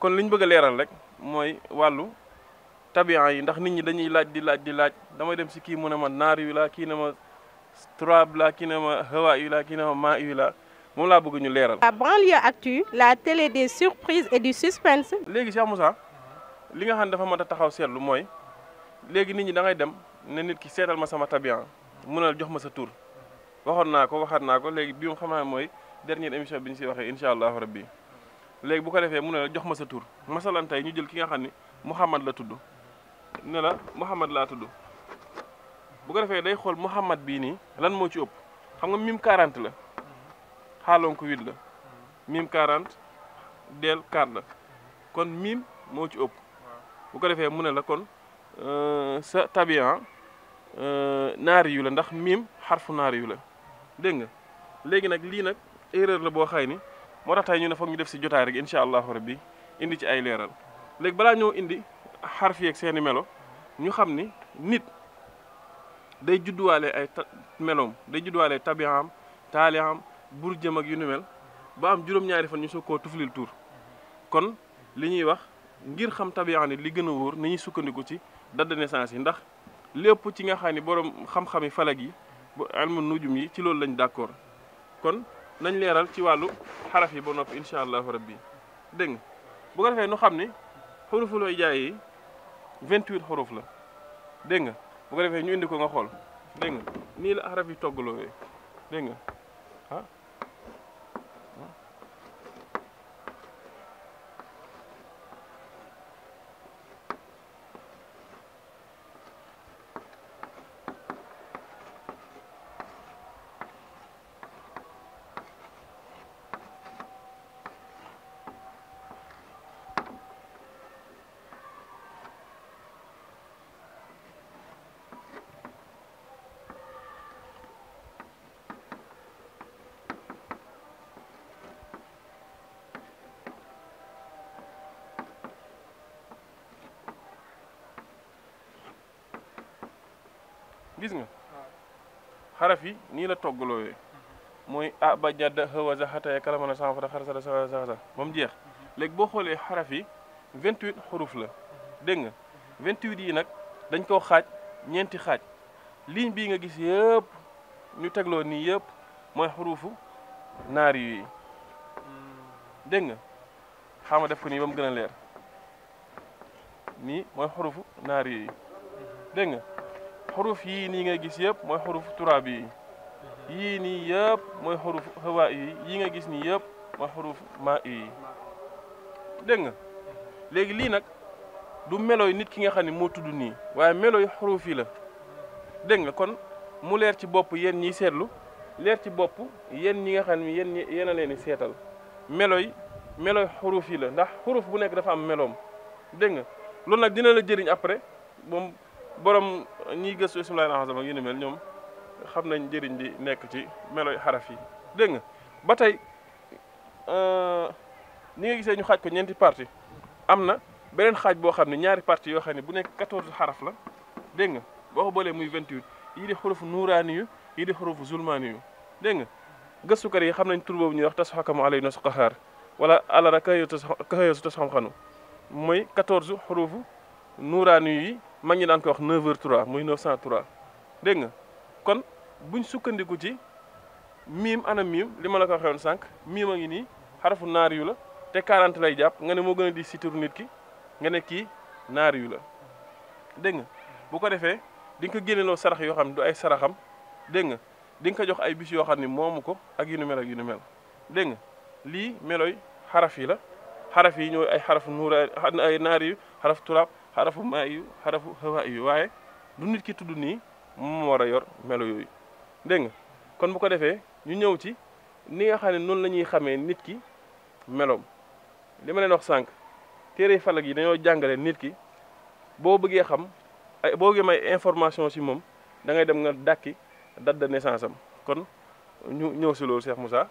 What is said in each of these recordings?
kon liñ bëgg a leeral rek mooy wàllu tabian yi ndax nit ñi dañuy laaj di laaj damay dem si kii mu ne ma naar yu la kii ne ma turaab la kii ne ma hawa yu la kii ne ma maa yu la moom laa bëgg ñu leeral. La banlieue actu, la télé des surprises et du suspense. léegi Cheikh Moussa li nga xam ne dafa mën a taxaw seetlu mooy léegi nit ñi da ngay dem ne nit ki seetal ma sama tabian mu ne la jox ma sa tur waxoon naa ko waxaat naa ko léegi bi mu xam naa mooy dernière émission bi ñu si waxee incha allahu rabbi léegi bu ko defee mu ne la jox ma sa tur masalan tey ñu jël ki nga xam ni Mouhamad la tudd ne la Mouhamad laa tudd bu ko defee day xool Mouhamad bii nii lan moo ci ëpp xam nga mim 40 la xaaloon ko 8 la mim 40 del 4 la kon mim moo ci ëpp bu ko defee mu ne la kon sa tabian naari yu la ndax mim xarfu naari yu la dégg nga léegi nag lii nag erreur la boo xay ni moo tax tey ñu ne foog ñu def si jotaay rek incha allahu rabbi indi ci ay leeral léegi balaa ñoo indi xarf yeeg seeni melo ñu xam ni nit day judduwaale ay meloom day judduwaale tabiaam taaliam bur jëm ak yu nu mel ba am juróom-ñaari fan ñu soog koo tuflil tur kon li ñuy wax ngir xam tabian ni li gën a wóor nañuy sukkandiku ci date de naissance yi ndax lépp ci nga xam ni borom xam-xami falag yi ilmu nujum yi ci loolu lañ d'accord kon nañ leeral ci wàllu xaraf yi ba noppi incha allahu rabbi dégg nga bu ko defee nu xam ni xuruful looy jaay yi 28 xuruf la dégg nga bu ko defee ñu indi ko nga xool dégg nga nii la xaraf yi toggaloo dégg nga ah gis nga xaraf yi nii la toggaloowee mooy a ba jadda xëwa zaxataya kalamana sanfata xarasada saxasa moom jeex léegi boo xoolee xaraf yi 28 xuruf la dégg nga 28 yi nag dañ koo xaaj ñeenti xaaj ligne bii nga gis yëpp ñu tegloo nii yëpp mooy xurufu naari yi dégg nga xama def ko nii ba mu gën a leer nii mooy xurufu naari yi dégg nga xuruf yii nii nga gis yëpp mooy xuruf turaab yi yii nii yëpp mooy xuruf hawa yi nga gis nii yëpp mooy xuruf maa yi dégg nga léegi lii nag du melooy nit ki nga xam ne moo tudd nii waaye melooy xuruf yi la dégg nga kon mu leer ci bopp yéen ñiy seetlu leer ci bopp yéen ñi nga xam ne yéen a leen di seetal melooy xuruf yi la ndax xuruf bu nekk dafa am meloom dégg nga loolu nag dina la jëriñ après moom borom ñiy gëstu ismulaay al-azam ak yu ni mel ñoom xam nañ njëriñ di nekk ci meloy xaraf yi dégg nga ba tey ni nga gisee ñu xaaj ko ñeenti partie am na beneen xaaj boo xam ne ñaari partie yoo xam ne bu nekk 14 xaraf la dégg nga boo ko boolee muy 28 yii di xurufu nuuraani yu yii di xurufu zulmaani yu dégg nga gëstukat yi xam nañ tur boobu ñuy wax tas xakamu alay nos qaxaar wala alara kaxëyosu tas xam-xanu mooy 14 xurufu nuuraani yi mag ñi daan ko wax 9h03 muy 903 dégg nga kon buñ sukkandiku ci miim ana miim li ma la ko waxee woon sànq miim a ngi nii xarafu naari yu la te 40 lay jàpp nga ne moo gën a di si turu nit ki nga ne kii naari yu la dégg nga bu ko defee di nga ko génneloo sarax yoo xam ne du ay saraxam dégg nga di nga ko jox ay bis yoo xam ne moomu ko ak yu nu mel ak yu nu mel dégg nga lii melooy xaraf yi la xaraf yi ñooy ay xarafu nuura ay naari yu xarafu turaab xarafu maa yu xarafu hawa yu waaye du nit ki tudd nii moom war a yor melo yooyu dégg nga kon bu ko defee ñu ñëw ci ni nga xam ne noonu la ñuy xamee nit ki meloom li ma leen wax sànq téere falak yi dañoo jàngale nit ki boo bëggee xam boo bëggee may information ci moom da ngay dem nga dàkki date de naissance am kon ñu ñëw si loolu Cheikh Moussa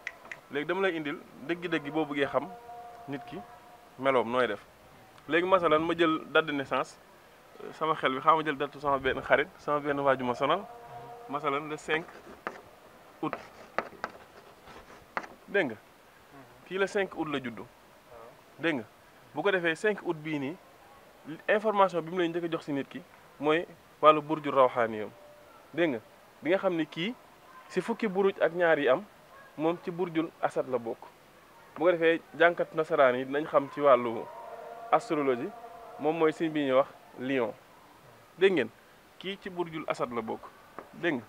léegi dama lay indil dëgg-dëgg boo bëggee xam nit ki meloom nooy def léegi masalan ma jël date de naissance sama xel bi xaama jël date sama benn xarit sama benn waaju ma sonal masalan le 5 août dégg nga kii le 5 août la juddu dégg nga bu ko defee 5 août bii nii information bi mu lay njëkk a jox si nit ki mooy wàllu burju rawxaaniyam dégg nga di nga xam ni kii si fukki buruj ak ñaar yi am moom ci burjul asad la bokk. bu ko defee jànkat nasaraan yi dinañ xam ci wàllu astrologie moom mooy signe bi ñuy wax lion dégg ngeen kii ci burjul asad la bokk dégg nga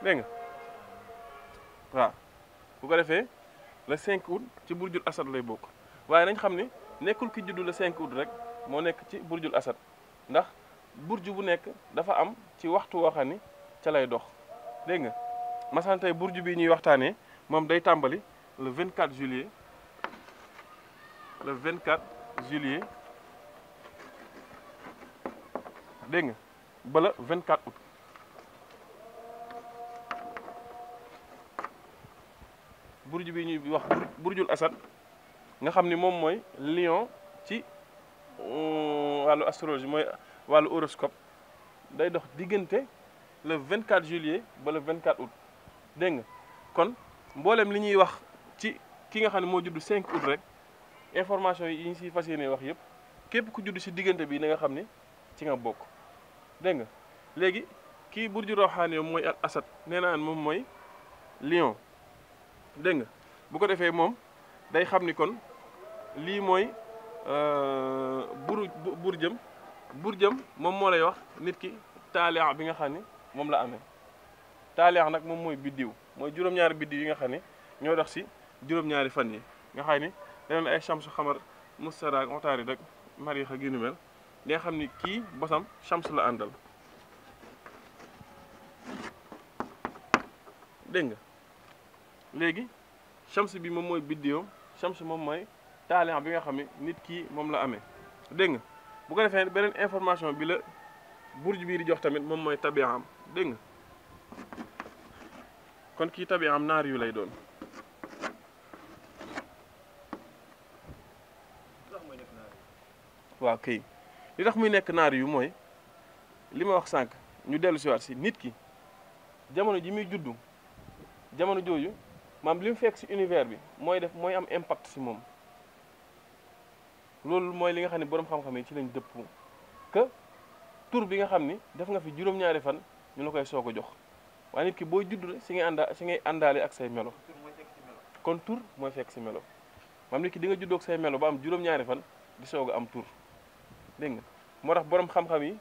dégg nga waaw bu ko defee le 5 août ci burjul asad lay bokk waaye nañ xam ni nekkul ki juddu le 5 août rek moo nekk ci burjul asad ndax burju bu nekk dafa am ci waxtu woo xam ni ca lay dox dégg nga masalan tey burju bi ñuy waxtaanee moom day tàmbali le 24 juillet le 24 juillet dégg nga ba le 24 août burju bi ñuy wax burjul asad nga xam ni moom mooy lion ci wàllu astrologie mooy wàllu horoscope day dox diggante le 24 juillet ba le 24 août dégg nga kon mboolem li ñuy wax ci ki nga xam ne moo judd 5 août rek information yi ñu siy fas yéene wax yëpp képp ku judd si diggante bi na nga xam ni ci nga bokk dégg nga léegi kii burju rawxaani mooy al asad nee naa moom mooy lion dégg nga bu ko defee moom day xam ni kon lii mooy burjëm moom moo lay wax nit ki taaliya bi nga xam ni moom la amee taaliya nag moom mooy biddiw mooy juróom-ñaari biddiw yi nga xam ne ñoo dox si juróom-ñaari fan yi nga xam ni leneen ay Shamsu xamar mustara ak otaari rek mariix ak yu ni mel li nga xam ni kii bosam Shams la àndal dégg nga léegi Shams bi moom mooy biddiwam Shams moom mooy taaliya bi nga xam ne nit kii moom la amee dégg nga bu ko defee beneen information bi la burj bii di jox tamit moom mooy tabi'am dégg nga kon kii tabi'am naar yu lay doon waaw kay li tax muy nekk naar yu mooy li ma wax sànq ñu dellu si waat si nit ki jamono ji muy juddu jamono jooju maam li mu fekk si univers bi mooy am impact si moom loolu mooy li nga xam ne boroom xam-xam yi ci lañ dëpp que tur bi nga xam ni def nga fi juróom-ñaari fan ñu la koy soog a jox waaye nit ki booy judd rek si ngay àndaale ak say melo kon tur mooy fekk si melo maam nit ki di nga juddoo ak say melo ba am juróom-ñaari fan di soog a am tur dégg nga moo tax boroom xam-xam yi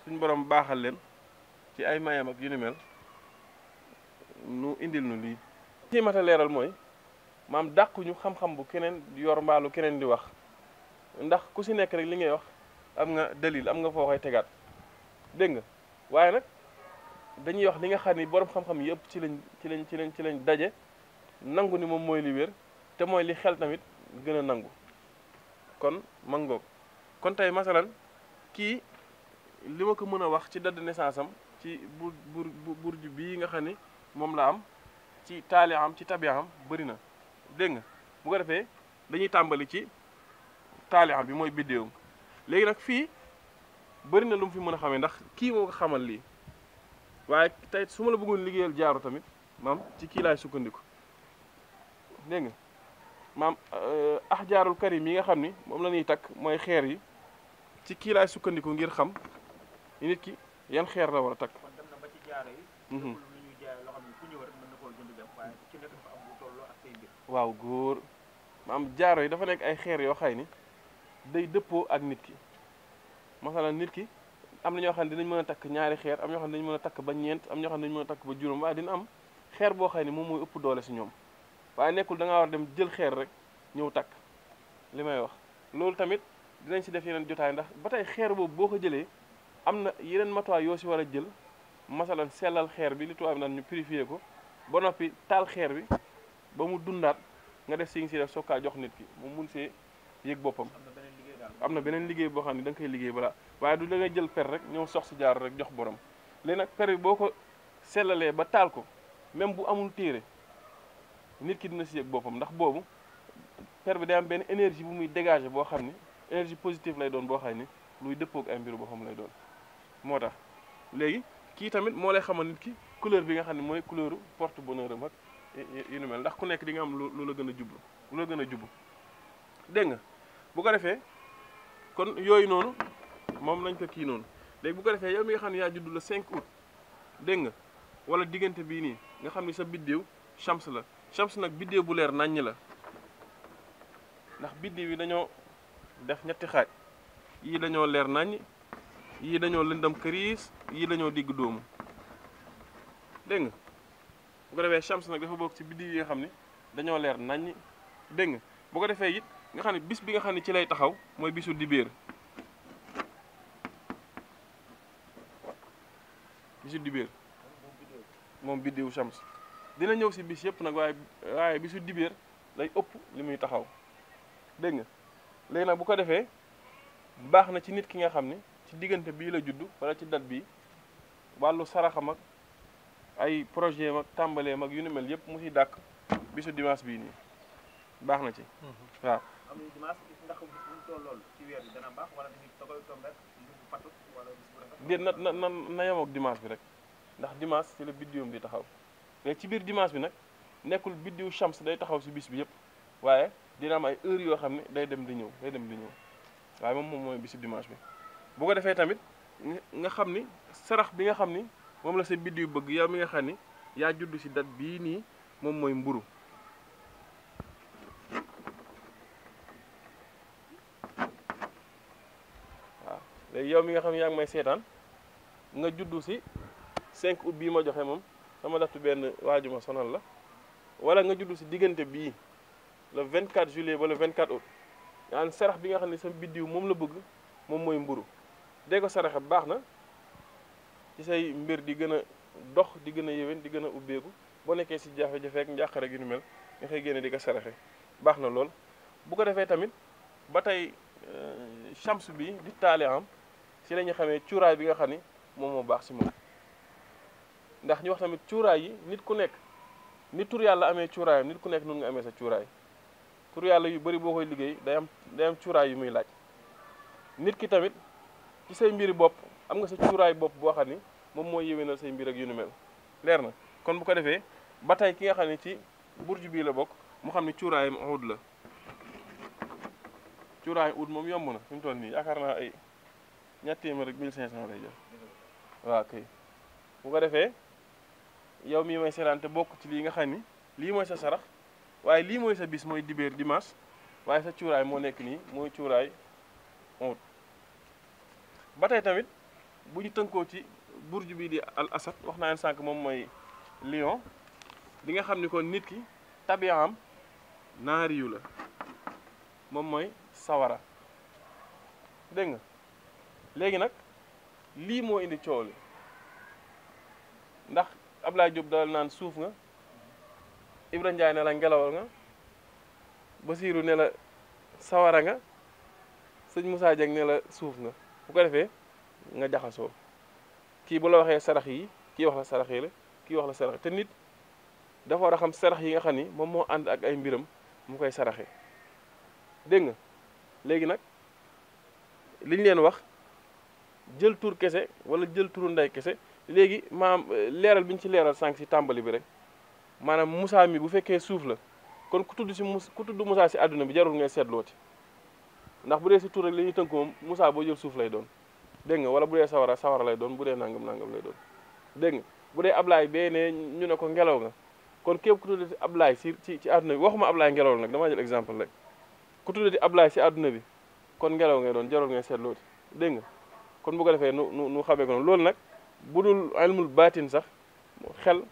suñ borom baaxal leen ci ay mayam ak yu ni mel nu indil nu lii ci mat a leeral mooy maam dàquñu xam-xam bu keneen yor mbaalu keneen di wax ndax ku si nekk rek li ngay wax am nga dalil am nga foo koy tegaat dégg nga waaye nag dañuy wax li nga xam ni borom xam-xam yëpp ci lañ daje nangu ni moom mooy li wér te mooy li xel tamit gën a nangu kon mangoog kon tey masalan kii li ma ko mën a wax ci date de naissance am ci burju bii nga xam ni moom la am ci taaliam ci tabiam bëri na dégg nga bu ko defee dañuy tàmbali ci taaliam bi mooy biddéewam léegi nag fii bëri na lu mu fi mën a xamee ndax kii moo ko xamal lii waaye tey su ma la bëggoon liggéeyal jaaru tamit maam ci kii laay sukkandiku dégg nga maam jaarul karim yi nga xam ni moom la ñuy takk mooy xeer yi ci kii laay sukkandiku ngir xam nit ki yan xeer la war a takk. waaw góor maam jaaro yi dafa nekk ay xeer yoo xay ni day dëppoo ak nit ki masalan nit ki am na ñoo xam ne dinañ mën a takk ñaari xeer am ñoo xam ne dañu mën a takk ba ñeent am ñoo xam ne dañu mën a takk ba juróom waaye dina am xeer boo xay ni moom mooy ëpp doole si ñoom waaye nekkul da ngaa war a dem jël xeer rek ñëw takk li may wax loolu tamit dinañ si def yeneen jotaay ndax ba tey xeer boobu boo ko jëlee am na yeneen matuwaay yoo si war a jël masalan sellal xeer bi li tubaab naan ñu purifier ko ba noppi taal xeer bi ba mu dundaat nga def si ngi si def soo kaa jox nit ki mu mun see yëg boppam am na beneen liggéey boo xam ne da nga koy liggéey balaa waaye du da ngay jël per rek ñëw sox si jaar rek jox borom léegi nag per bi boo ko sellalee ba taal ko même bu amul téere nit ki dina si yëg boppam ndax boobu per bi day am benn énergie bu muy dégager boo xam ni énergie positive lay doon boo xam ni luy dëppoog ay mbiru boppam lay doon moo tax léegi kii tamit moo lay xamal nit ki couleur bi nga xam ne mooy couleuru porte bonheur am ak yu nu mel ndax ku nekk di nga am lu la gën a jublu lu la gën a jublu dégg nga bu ko defee kon yooyu noonu moom lañ ko kii noonu léegi bu ko defee yow mi nga xam ne yaa juddu le 5 août dégg nga wala diggante bii nii nga xam ni sa biddéew Shams la Shams nag biddéew bu leer naññ la ndax biddéew yi dañoo def ñetti xaaj yii dañoo leer naññ yii dañoo lëndam këriis yii dañoo digg dóomu dégg nga bu ko defee Shams nag dafa bokk ci biddéew yi nga xam ne dañoo leer naññ dégg nga bu ko defee it nga xam ne bis bi nga xam ne ci lay taxaw mooy bisu dibéer moom biddéewu Shams dina ñëw si bis yëpp nag waaye bisu dibéer lay ëpp li muy taxaw dégg nga léegi nag bu ko defee baax na ci nit ki nga xam ne ci diggante bii la judd wala ci date bii wàllu saraxam ak ay projet mag tàmbalee mag yu ni mel yëpp mu si dàkk bisu dimanche bii nii baax na ci waaw. am nañu dimanche ndax bu ñu tollool ci weer bi dana baax wala dañuy dogal tombe rek bu fatut wala bis bu rafet. déet na yem ak dimanche bi rek ndax dimanche ci la biddiwam di taxaw mais ci biir dimanche bi nag nekkul biddiwu Shams day taxaw si bis bi yëpp waaye dina am ay heures yoo xam ne day dem di ñëw waaye moom mooy bisu dimanche bi. bu ko defee tamit nga xam ni sarax bi nga xam ni moom la sa biddiw bëgg yow mi nga xam ni yaa judd si date bii nii moom mooy mburu léegi yow mi nga xam ne yaa ngi may seetaan nga juddu si 5 août bii ma joxe moom sama daftu benn waaju ma sonal la wala nga juddu si diggante bii le 24 juillet ba le 24 août yaa sarax bi nga xam ne sa biddiw moom la bëgg moom mooy mburu dee ko saraxe baax na ci say mbir di gën a dox di gën a yéwén di gën a ubbeeku boo nekkee si jafe-jafe ak njàqare gi nu mel nga koy génne di ko saraxe baax na lool. bu ko defee tamit ba tey Shams bi di taale am si la ñu xamee cuuraay bi nga xam ni moom moo baax si moom ndax ñu wax tamit cuuraay yi nit ku nekk ni tur yàlla amee cuuraayam nit ku nekk nun nga amee sa cuuraay tur yàlla yu bari boo koy liggéey day am cuuraay yu muy laaj nit ki tamit ci say mbiri bopp am nga sa cuuraay bopp boo xam ni moom mooy yéwénal say mbir ak yu nu mel leer na kon bu ko defee ba tey ki nga xam ne ci burju bii la bokk mu xam ne cuuraayam oud la cuuraay oud moom yomb na fi mu toll nii yaakaar naa ay ñetti téeméer rek 1500 lay jël waaw kay bu ko defee yow mii may seetaan te bokk ci lii nga xam ni lii mooy sa sarax waaye lii mooy sa bis mooy dibéer dimanche waaye sa cuuraay moo nekk nii mooy cuuraay oud ba tey tamit bu ñu tënkoo ci burju bii di al asad wax naa leen sànq moom mooy lion di nga xam ni kon nit ki tabiaam naariyu la moom mooy sawara dégg nga léegi nag lii moo indi coow li ndax Ablaye Diop dalal naan suuf nga Ibra Ndiaye ne la ngelawal nga Basiiru ne la sawara nga sëñ Moussa Dieng ne la suuf nga bu ko defee nga jaxasoo kii bu la waxee sarax yi kii wax la sarax yi la kii wax la sarax te nit dafa war a xam sarax yi nga xam ni moom moo ànd ak ay mbiram mu koy saraxe dégg nga léegi nag liñ leen wax jël tur kese wala jël turu ndey kese léegi maanaam leeral bi ñu ci leeral sànq si tàmbali bi rek maanaam Moussa mi bu fekkee suuf la kon ku tudd Moussa si àdduna bi jarul ngay seetlooti ndax bu dee si tur rek li ñuy tënk moom Moussa boo jël suuf lay doon dégg nga wala bu dee sawara lay doon bu dee nangam lay doon dégg nga bu dee Ablaye bee ne ñu ne ko ngelaw nga kon képp ku tuddati Ablaye ci àdduna bi waxuma Ablaye ngelaw la nag damaa jël exemple rek ku tuddati Ablaye si àdduna bi kon ngelaw ngay doon jarul ngay seetlooti dégg nga kon bu ko defee nu xamee ko noonu loolu nag bu dul ilmul baatin sax xel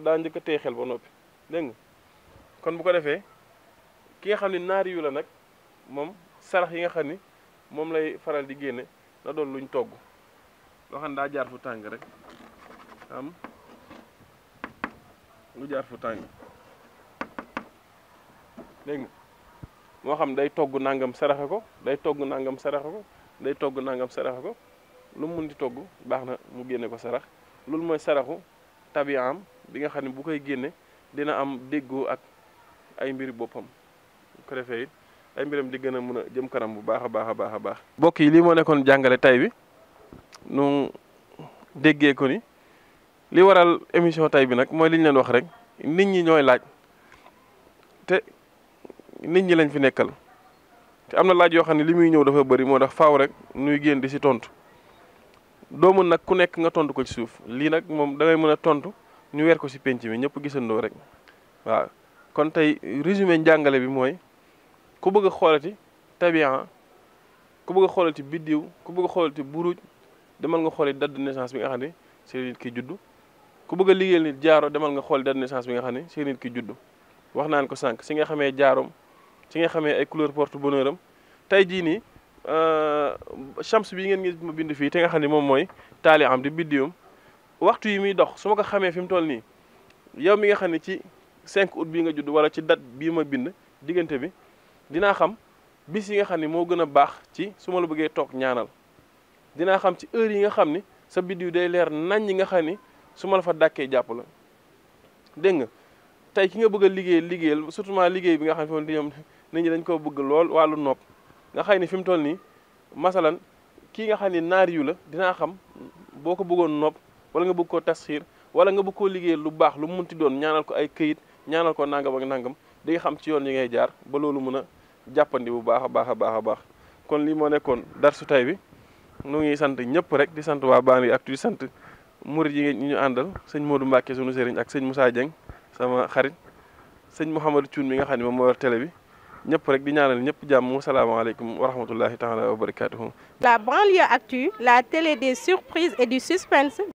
daa njëkk a téye xel ba noppi dégg nga kon bu ko defee ki nga xam ne naari yu la nag moom sarax yi nga xam ni moom lay faral di génne na doon luñ togg loo xam ne daa jaar fu tàng rek am lu jaar fu tàng dégg nga moo xam day togg nangam saraxe ko day togg nangam saraxe ko day togg nangam saraxe ko lu mu mun di togg baax na mu génne ko sarax loolu mooy saraxu tabiaam bi nga xam ne bu koy génne dina am déggoo ak ay mbiri boppam bu ko defee it ay mbiram di gën a mën a jëm kanam bu baax a baax a baax a baax. mbokk yi lii moo nekkoon jàngale tay bi nu déggee ko ni li waral émission tay bi nag mooy li ñu leen wax rek nit ñi ñooy laaj te nit ñi lañ fi nekkal te am na laaj yoo xam ne li muy ñëw dafa bëri moo tax faaw rek nuy génn di si tontu doo mën nag ku nekk nga tontu ko ci suuf lii nag moom da ngay mën a tontu ñu weer ko si penc mi ñëpp gisandoo rek waaw. kon tey résumé njàngale bi mooy ku bëgg a xoolati tabian ku bëgg a xoolati biddiw ku bëgg a xoolati buruj demal nga xooli date de naissance bi nga xam ne si nit ki juddu ku bëgg a liggéeyal nit jaaro demal nga xooli date de naissance bi nga xam ne si nit ki juddu wax naan ko sànq si nga xamee jaaroom si nga xamee ay couleur porte bonheur am tey jii nii chams bi ngeen gis ma bind fii te nga xam ne moom mooy taali am di biddiwam waxtu yi muy dox su ma ko xamee fi mu toll nii yow mi nga xam ne ci 5 août bii nga judd wala ci date bii ma bind diggante bi dinaa xam bis yi nga xam ne moo gën a baax ci su ma la bëggee toog ñaanal dinaa xam ci heure yi nga xam ni sa biddiw day leer nañ ñi nga xam ni su ma la fa dàkkee jàpp la dégg nga tey ki nga bëgg a liggéeyal surtout liggéey bi nga xam ne ñoom nit ñi dañ koo bëgg lool wàllu nopp nga xëy ni fi mu toll nii masalan kii nga xam ne naar yu la dinaa xam boo ko bëggoon nopp wala nga bëgg koo tasxiir wala nga bëgg koo liggéeyal lu baax lu mu munti doon ñaanal ko ay këyit ñaanal ko nangam ak nangam di nga xam ci yoon yi ngay jaar ba loolu mën a jàppandi bu baax a baax a baax a baax kon lii moo nekkoon darsu tay bi nu ngi sant ñëpp rek di sant waa Banlieue-Actu di sant murid yi ñu àndal sëñ Modou Mbacke sunu sëriñ ak sëñ Moussa Dieng sama xarit sëñ Mouhamadou Thioune mi nga xam ne moom moo yor télé bi ñëpp rek di ñaanal ñëpp jàmm salaamaaleykum wa rahmatullahi taala wa barakatuhu. La Banlieue-Actu, la télé des surprises et du suspense.